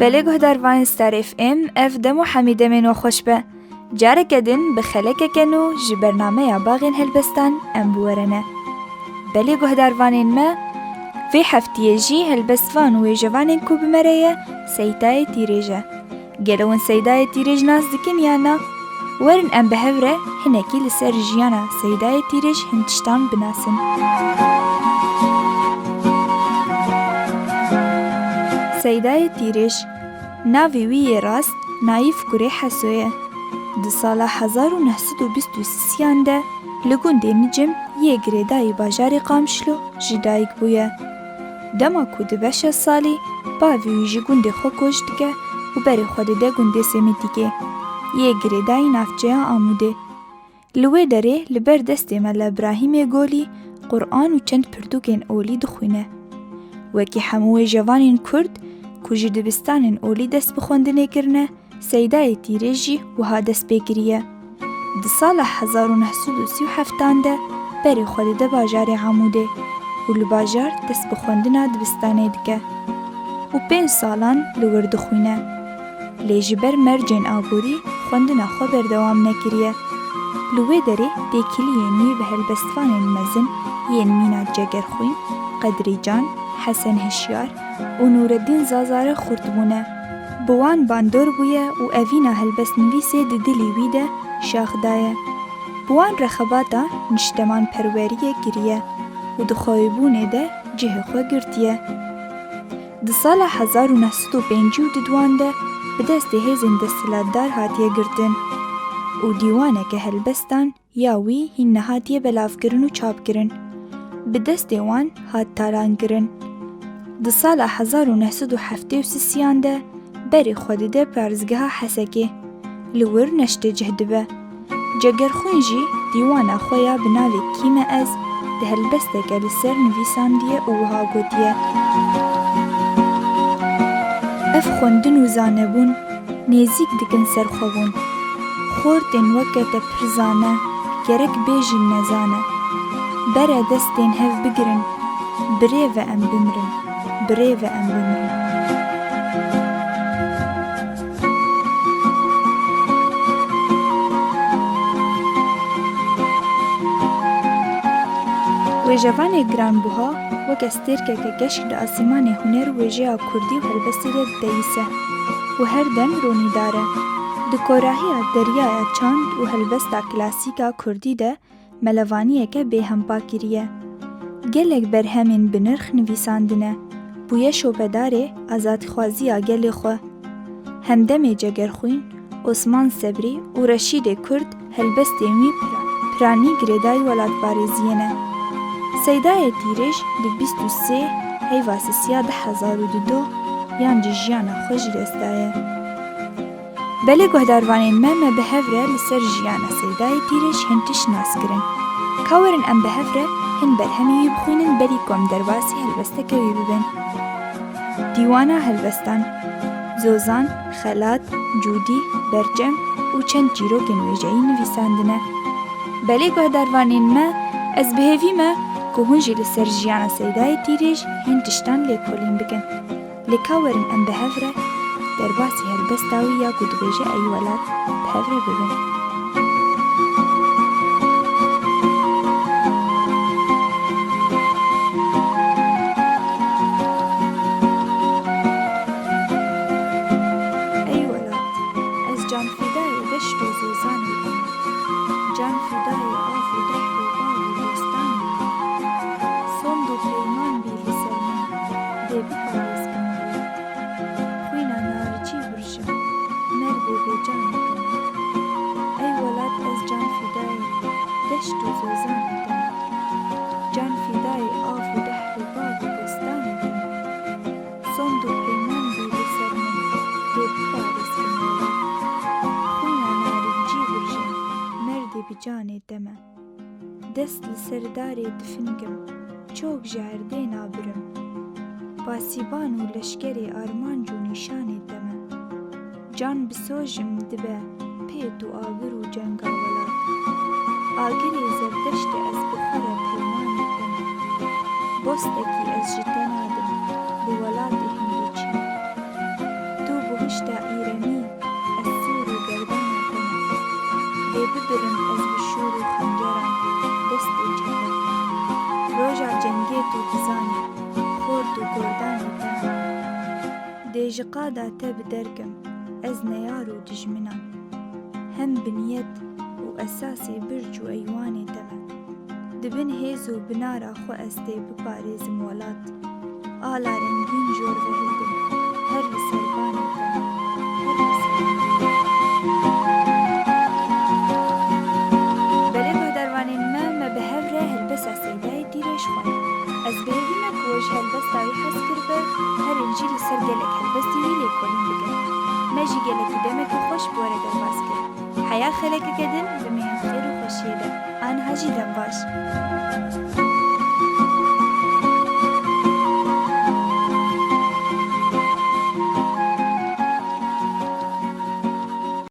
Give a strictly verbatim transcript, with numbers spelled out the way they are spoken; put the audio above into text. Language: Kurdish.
Belê guhdarvanên Star F M, ev dem û hemî demên we xweş be. Careke din bi xelekeke nû ji bernameya Baxên Helbestan em bi we re ne. Belê guhdarvanên me, vê heftiyê jî helbestvan û wêjevanên ku bi me re ye, Seydayê Tîrêj e. Gelo hûn Seydayê Tîrêj nas dikin ya na? Werin em bi hev re hinekî li ser jiyana Seydayê Tîrêj hin tiştan binasin. Seydayê Tîrêj, navê wî yê rast Nayîf Kurê Heso ye. Di sala hezar û neh sed û bîst û sisiyan de li gundê Nicim yê girêdayî bajarê Qamişlo ji dayik bûye. Dema ku dibe şeş salî, bavê wî ji gundê xwe koç dike û berê xwe dide gundê Semîtîkê, yê girêdayî navçeya Amûdê. Li wê derê li ber destê Mela Birahîmê Golî Quran û çend pirtûkên olî dixwîne. Wekî hemû wêjevanên Kurd ku ji dibistanên olî dest bi xwendinê kirine, Seydayê Tîrêj jî wiha dest pê kiriye. Di sala hezar û neh sed û sî û heftan de berê xwe dide bajarê Amûdê û li bajar dest bi xwendina dibistanê dike û pênc salan li wir dixwîne. Lê ji ber mercên aborî xwendina xwe berdewam nekiriye. Li wê derê têkiliyên wî bi helbestvanên mezin yên mîna Cegerxwîn, Qedrî Can, Hesen Hişyar û Nûreddîn Zaza re xurt bûne. Bi wan bandor bûye û evîna helbestnivîsê di dilî wî de şax daye. Bi wan re xebata niştemanperweriyê kiriye û di xweyîbûnê de cihê xwe girtiye. Di sala hezar û neh sed û pêncî û duduan de bi destê hêzên desthilatdar hatiye girtin û dîwaneke helbestan ya wî hîn nehatiye belavkirin û çapkirin. Bi destê wan hat talankirin. Di sala hezar û neh sed û heftê û sisiyan de berê xwe dide parêzgeha Hesekê. Li wir neştê cih dibe. Cegerxwîn jî dîwana xwe ya bi navê Kî me ez di helbesteke li ser nivîsandiye û wiha gotiye: Ev xwendin û zanebûn nêzîk dikin serxwebûn. Xortên weke te pir zane, gerek bêjin nezane. Bere destên hev bigirin, birê ve em bimirin, birê ve em bimirin. Wêjevanê giranbuha weke stêrkeke keşk di asîmanê huner û wêjeya kurdî û helbestê de dideyîse û her dem ronîdar e. Di korahiya deryaya çand û helbesta klasîk a kurdî de melevaniyeke bêhempa kiriye. Gelek berhemên bi nirx nivîsandine, bûye şopedarê azadîxwaziya gelê xwe. Hemdemê Cegerxwîn, Osman Sebrî û Reşîdê Kurd helbestên wî pira-, piranî girêdayî welatparêziyê ne. Seydayê Tîrêj di bîst û sê heyva sisiya du hezar û dudo yan jî jiyana xwe ji dest daye. Belê guhdarvanên me, me bi hev re li ser jiyana Seydayê Tîrêj hin tişt nas kirin. Ka werin em bi hev re hin berhemê wî bixwînin, berî ku em derbasî helbesteke wî bibin. Dîwana helbestan: Zozan, Xelat, Cûdî, Berçem û çend çîrokên wêjeyî nivîsandine. Belê guhdarvanên me, ez bi hêvî me ku hûn jî li ser jiyana Seydayê Tîrêj hin tiştan lêkolîn bikin. Lê ka werin em bi hev re derbasî helbesta wî ya ku dibêje Ey Welat bi hev re bibin. Ey welat, ez can fidayê deşt û zozanê te me. Can fidayê av û dehr û bav û bostanê te me. Sond û peyman bî li ser min, dê biparêzkim welat. Xwîna naricî birjim, merdê bêcanê te me. Ey welat, ez can fidayê deşt û zozanê te me. Can fidayê av û dehr û bav û bostanê te me. Sond û peyman bî li ser min, dê biparêzkim welat. Xwîna naricî birjim, merdê bi canê te me. Dest li ser darê difingim, çok ji erdê nabirim. Pasîban û leşkerê armanc û nîşanê te me. Can bi sojim dibe pêt û agir û cenga welat. Agirê zerdeştê ez bi xwe re peymanê te me. Bostekî ez ji te nadim, bi welatê Hindoçî. Tu Pişta îremî ez sûr û gerdana te me. Dê bibirim ez bi şûr û xenceran destê çeper. Roja cengê tu dizanî, xort û gordanê te me. Dê ji qada te bi derkim, ez neyar û dijminan. Hem biniyet û esasê birc û eywanê te me. Di bin hêz û binara xwe ez tê biparêzim welat. Ala rengîn jor ve hildim, her li ser banê te me, her li ser banê te me. Belê guhdarvanên me, me bi hev re helbesta Seydayê Dîrêj xwend. Ez bi hêvî me ku we ji helbesta wî hez kiribe, herin jî li ser gelek helbestên wî lêkolîn bikin. Me jî gelekî demeke xweş bi we re derbas kir. Heya xelekeke din bimînin xêr û xweşiyê de. Aniha jî dem baş.